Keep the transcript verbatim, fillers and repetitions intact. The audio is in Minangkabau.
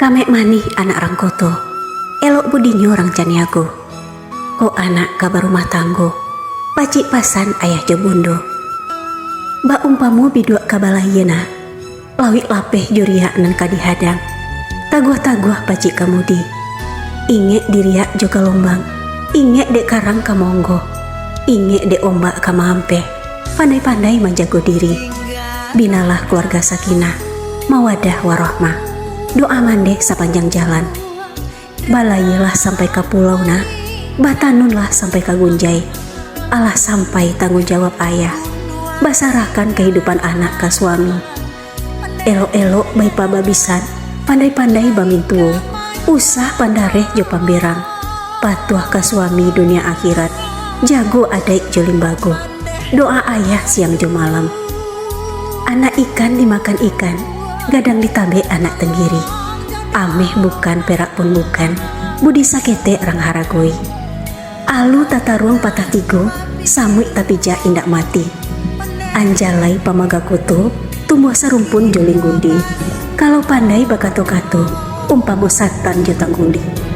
Kamek manih anak rang koto, elok budinyo rang caniago. Kok anak ka barumah tanggo, pacik pasan ayah jo bundo. Baumpamo biduak ka balayie na, lauik lapeh jo riak nan ka dihadang. Taguah-taguah pacik kamudi. Ingek diriak jo kalombang, ingek dek karang ka maonggo, ingek dek ombak ka maampeh. Pandai-pandai manjago diri. Binalah kaluarga sakinah, mawadah warahmah. Doa mandeh sapanjang jalan. Balayielah sampai ka pulau na, batanunlah sampai ka gunjai. Alah sampai tanggung jawab ayah, basarahkan kahidupan anak ka suami. Elok-elok baipa babisan, pandai-pandai bamintuo, usah pandareh jo pambirang. Patuah ka suami dunia akhirat, jago adaik jo limbago. Doa ayah siang jo malam. Anak ikan dimakan ikan, gadang ditabek anak tenggiri. Ameh bukan, perak pun bukan, budi saketek rang haragoi. Alu tataruang patah tigo, samuik tapijak indak mati. Anjalai pamaga koto, tumbuah sarumpun jo linggudi. Kalau pandai bakato-kato, umpamo satan jo tangguli.